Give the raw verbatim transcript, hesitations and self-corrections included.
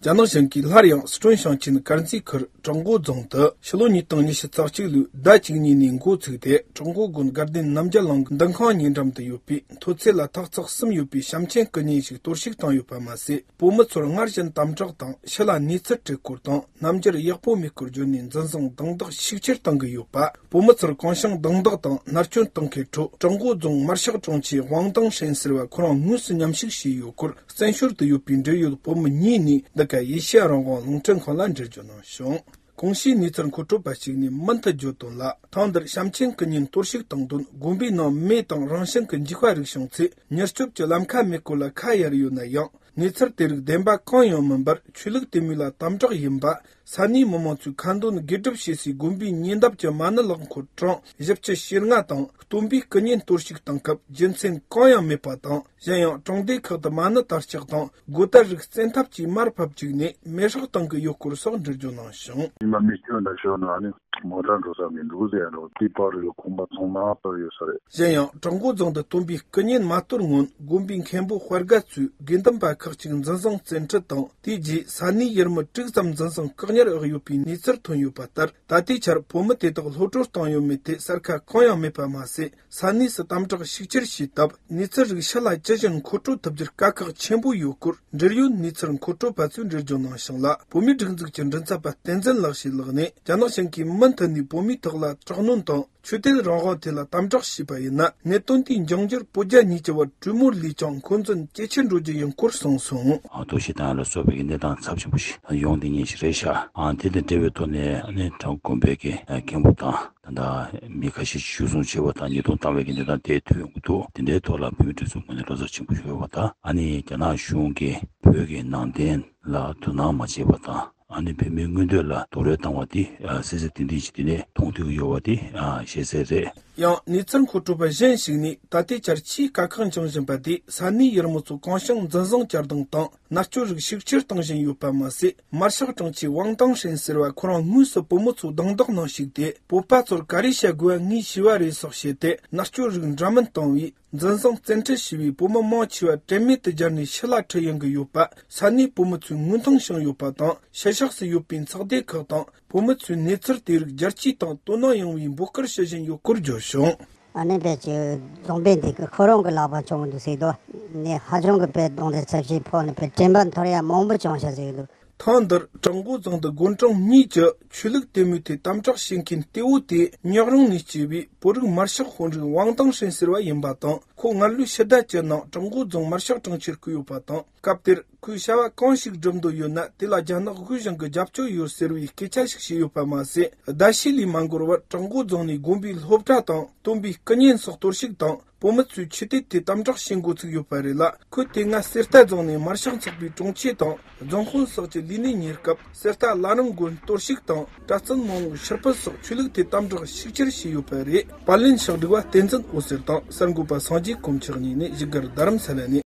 རྒྱ་ནག་གཞུང་གིས་སླར་ཡང་སི་ཁྲོན་ཞིང་ཆེན་དཀར་མཛེས་ཁུལ་བྲག་མགོ་རྫོང་དུ་ཕྱི་ལོ་ཉིས་སྟོང་ཉི་ཤུ་རྩ་གཅིག་ལོའི་ཟླ་བཅུ་གཉིས་ནས་འགོ་ཚུགས་ཏེ། བྲག་མགོ་དགོན་དགའ་ལྡན་རྣམ་རྒྱལ་གླིང་གི་འདུ་ཁང་ཉེ་འགྲམ་དུ་ཡོད་པའི་མཐོ་ཚད་ལ་ཐག་ཚག་གསུམ་ཡོད་པའི་བྱམས་ཆེན་སྐུ་བརྙན་ཞིག་གཏོར་བཤིག་བཏང་ཡོད་པ་མ་ཟད། བོད་མི་ཚོར་སྔར་བཞིན་དམ་དྲག་དང་། ཕྱི་ལ་གནས་ཚུལ་དྲུག་སྐོར་དང་། རྣམ་འགྱུར་ཡག་པོ་མེད་སྐོར་བརྗོད་ནས་འཛིན་བཟུང་རྡུང་རྡེག་ཤུགས་ཆེར་བཏང་གི་ཡོད་པ། བོད་མི་ཚོར་གང་བྱུང་རྡུང་རྡེག་དང་མནར་གཅོད་བཏང་མཁན་ཁྲོད། བྲག་མགོ་རྫོང་མར་ཤག་དྲུང་ཆེ་དབང་ཐང་ཧྲེང་ཟེར་བ་ཁོ་རང་དངོས་སུ་མཉམ་ཞུགས་བྱས་ཡོད་སྐོར། བཙན་བྱོལ་དུ་ཡོད་པའི་འབྲེལ་ཡོད་བོད་མི་གཉིས་ནས་འདི་ག་ཨེ་ཤེ་ཡ་རང་དབང་རླུང་འཕྲིན་ཁང་ལ་འགྲེལ་བརྗོད་གནང་བྱུང་། གོང་ཞུས་གནས་ཚུལ་མཁོ་སྤྲོད་པ་ཞིག་ནས་མུ་མཐུད་བརྗོད་དོན་ལ། ཐེངས་འདིར་བྱམས་ཆེན་སྐུ་བརྙན་གཏོར་བཤིག་བཏང་དོན། དགོན་པའི་ནང་མེ་དང་རང་བྱུང་གི་འཇིགས་པ་རིགས་བྱུང་ཚེ་མྱུར་སྐྱོབ་ཀྱི་ལམ་ཁ་མེད་སྐོར་ལ་ཁ་གཡར་ཡོད་ན་ཡང་། གནས་ཚུལ་དེ་རིགས་བདེན་པ་གང་ཡང་མིན་པར། ཆོས་ལུགས་དད་མོས་ལ་དམ་དྲག་ཡིན་པ། ས་གནས་མི་མང་ཚོས་ཁ་འདོན་དགེ་སྒྲུབ་བྱེད་སའི་དགོན་པའི་ཉེ་འདབས་ཀྱི་མ་ཎི་ལག་འཁོར་གྲངས་བཞི་བཅུ་ཞེ་ལྔ་དང་། སྟོན་པའི་སྐུ་བརྙན་གཏོར་བཤིག་བཏང་སྐབས་རྒྱུ་མཚན་གང་ཡང་མེད་པ་དང་། གཞན་ཡང་གྲོང་སྡེ་ཁག་ཏུ་མ་ཎི་དར་ལྕོག་དང་སྒོ་དར་རིགས་བཙན་ཐབས་ཀྱིས་མར་ཕབ་བཅུག་ནས་མེ་སྲེག་བཏང་གི་ཡོད་སྐོར་སོགས་འགྲེལ་བརྗོད་གནང་བྱུང་། ཉི་མ་མི་སྐྱོན་དང་ཞོགས་ན་ནི་མོ་ཊ་འགྲོ་ས་མི་འདུག་ཟེར་ཡ་འགྲོ་དེ་པར་ཡོད་ཁང་པ་ཚང་མ་པར་ཡོད་ས་རེད། གཞན་ཡང་བྲག་མགོ་རྫོང་དུ་སྟོན་པའི་སྐུ་བརྙན་མ་གཏོར་སྔོན། དགོན་པའི་མཁན་པོ་དཔལ་དགའ་གཙོས་དགེ་འདུན་པ་ཁག་ཅིག་འཛིན་བཟུང་བཙན་ཁྲིད་དང་། དེའི་རྗེས་ས་གནས་ཡུལ་མི་དྲུག་ཙམ་འཛིན་བཟུང་བཀག་ཉར་འོག་ཡོད་པའི་གནས་ཚུལ་ཐོན་ཡོད་པ་ལྟར། ད་ལྟའི་ཆར་བོད་མི་དེ་དག་གློད་བཀྲོལ་བཏང་ཡོད་མེད་ཐད་གསལ་ཁ་གང་ཡང་མེད་པ་མ་ཟད། ས་གནས་སུ་དམ་དྲག་ཤུགས་ཆེར་བྱས་སྟབས། གནས་ཚུལ་རིགས་ཕྱི་ལ་ཇི་བཞིན་མཁོ་སྤྲོད་ཐུབ་རྒྱུར་དཀའ་ཁག་ཆེན་པོ་ཡོད་སྐོར། འབྲེལ་ཡོད་གནས་ཚུལ་མཁོ་སྤྲོད་པ་ཚོས་འགྲེལ་བརྗོད་གནང་བྱུང་ལ། བོད་མིའི་སྒྲིག་འཛུགས་ཀྱི་མགྲིན་ཚབ་པ་བསྟན་འཛིན་ལགས་ཀྱི་ལག་ནས། རྒྱ་ནག་གཞུང་གིས་མུ་མཐུད་ནས་བོད་མིའི་ཐོག་ལ་དྲག་གནོན་དང་། ཆོས་དད་རང་དབང་ཐད་ལ་དམ་དྲག་བྱས་པ་ཡིན་ན། གནད་དོན་དེའི་འབྱུང་འགྱུར་བོད་རྒྱ་གཉིས་ཀྱི་བར་གྲོས་མོལ་ལས་ཀྱང་འཁོན་འཛིན་ཇེ་ཆེར་འགྲོ་རྒྱུ་ཡིན་སྐོར་གསུངས་སོང་། ཨ། དོ་ཞེ་སྡང་ལ་སོགས་པའི་གནས་སྟངས་ཚབས་ཆེན་པོ་ཞིག་ཡོང་དེ་ཉིད་ཞིག་རེད་ཤག་ཨ། དེ་དང་འབྲེལ་བའི་ཐོག་ནས་ཨ་ནི་བྲག་དགོན་པའི་གི་ཨ་མཁན་པོ་དང་། ད་ལྟ་མི་ཁ་ཤས་ཤིག་འཇུ་བཟུང་བྱས་པ་དང་ཉེས་རྡུང་བཏང་བའི་གི་གནས་སྟངས་དེ་ཐོན་ཡོང་གི་འདུག་དེ་འདྲའི་ཐོག་ལ་བོད་མིའི་སྒྲིག་འཛུགས་ངོས་ནས་བློ་འཚབ་ཆེན་པོ་ཞིག་ཡོད་པ་དང་། ཨ་ནི་རྒྱ་ནག་གཞུང་གིས་བོད་ཀྱི་ནང་བསྟན་ལ་དོ་སྣང་མ་བྱས་པ་དང་། ཨ་ནི་བོད་མིའི་མངོན་འདོད་ལ་རྡོག་རོལ་བཏང་བ་དེ་ཨ་གསལ་གསལ་ཏན་ཏན་ཞིག་དེ་ནས་མཐོང་ཐོས་ཡོད་པ་དེ་ཨ་ཤེས་གསལ་རེད། ཡང་གནས་ཚུལ་མཁོ་སྤྲོད་པ་གཞན་ཞིག་ནས། ད་ལྟའི་ཆར་ཆེས་དཀའ་ཁག་འབྱུང་བཞིན་པ་དེ། ས་གནས་ཡུལ་མི་ཚོ་གང་བྱུང་འཛིན་བཟུང་བཅར་བརྡུང་དང་མནར་གཅོད་རིགས་ཤུགས་ཆེར་གཏོང་བཞིན་ཡོད་པ་མ་ཟད། མར་ཤག་དྲུང་ཆེ་ཝང་ཏང་ཧྲེང་ཟེར་བ་ཁོ་རང་དངོས་སུ་བོད་མི་ཚོའི་རྡུང་རྡེག་ནང་ཞུགས་ཏེ། བོད་པ་ཚོར་ག་རེ་བྱ་དགོས་པ་ངས་ཤེས་པ་རེད་སོགས་བཤད་དེ། མནར་གཅོད་རིགས་འདྲ་མིན་བཏང་བས། འཛིན་བཟུང་བཙན་ཁྲིད་བྱས་པའི་བོད་མི་མང་ཆེ་བ་དྲན་མེད་དུ་སྦྱར་ནས་ཕྱི་ལ་ཁྲིད་ཡོང་གི་ཡོད་པ། ས་གནས་བོད་མི་ཚོས་ངོ་མཐོང་བྱུང་ཡོད་པ་དང་། ཕྱི་ཕྱོགས་སུ་ཡོད་པའི་ཚོགས་སྡེ་ཁག་དང་བོད་མི་ཚོས་གནས་ཚུལ་དེ་རིགས་རྒྱལ་སྤྱི་དང་དོ་སྣང་ཡོང་བའི་འབོད་སྐུལ་ཞུ་བཞིན་ཡོད་སྐོར་བརྗོད་བྱུང་། ཨ་ནེ་བེད་ཀྱི་རྫོང་དཔོན་དེ་གི་ཁོ་རང་གི་ལག་པ་བྱུང་འདུག་ཟེར་དོ། ནས་ཧ་ཅང་གི་བེད་གདོང་དེ་ཚབས་ཆེན་ཕོག་ནས་བེད་དྲན་པ་འཐོར་ཡ་མང་པོ་བྱུང་ཤག་ཟེར་གི་འདུག་ཐེངས་འདིར་བྲག་མགོ་རྫོང་དུ་དགོན་གྲོང་གཉིས་ཀྱི་ཆོས་ལུགས་དད་མོས་ཐད་དམ་དྲག་བྱེད་མཁན་གཏེ་བོ་དེ་ཉག་རོང་ནས་སྐྱེས་པའི་བོད་རིགས་མར་ཤག་དཔོན་རིགས་ཝང་ཏང་ཧྲེང་ཟེར་བ་ཡིན་པ་དང་། ཁོ་སྔར་ལོའི་ཕྱི་ཟླ་བཅུ་ནང་བྲག་མགོ་རྫོང་མར་ཤག་དྲུང་ཆེར་བསྐོས་ཡོད་པ་དང་། སྐབས་དེར་ཁོས་བྱ་བ་གང་ཞིག་སྒྲུབ་འདོད་ཡོད་ན། དེ་ལ་རྒྱ་ནག་དབུས་གཞུང་གི་རྒྱབ་སྐྱོར་ཡོད་ཟེར་བའི་སྐད་ཆ་ཞིག་བཤད་ཡོད་པ་མ་ཟད། ཟླ་ཤས་ལས་མ་འགོར་བར་བྲག་མགོ་རྫོང་ནས་དགོན་པའི་སློབ་གྲྭ་དང་སྟོན་པའི་སྐུ་བརྙན་སོགས་གཏོར་བཤིག་དང་། བོད་མི་ཚོས་ཆོས་དད་ཐད་དམ་དྲག་བྱེད་འགོ་ཚུགས་ཡོད་པ་རེད་ལ། ཁོས་དེ་སྔ་གསེར་རྟ་རྫོང་ནས་མར་ཤག་ཚོགས་པའི་དྲུང་ཆེ་དང་རྫོང་དཔོན་སོགས་ཀྱི་ལས་གནས་གཉེར་སྐབས། གསེར་རྟ་བླ་རུང་དགོན་གཏོར་བཤིག་དང་། གྲྭ་བཙུན་མང་བོ་ཕྱིར་ཕུད་སོགས་ཆོས་ལུགས་ཐད་དམ་དྲག་ཤུགས་ཆེར་བྱས་ཡོད་པ་རེད། པར་ལེན་ཕྱག་སྒྲིག་པ་བསྟན་འཛིན་འོད་ཟེར་དང་། གསར་འགོད་པ་སངས་རྒྱས་དཀོན་མཆོག་གཉིས་ནས་བཞུགས་སྒར་རྡ་རམ་ས་ལ་ནས།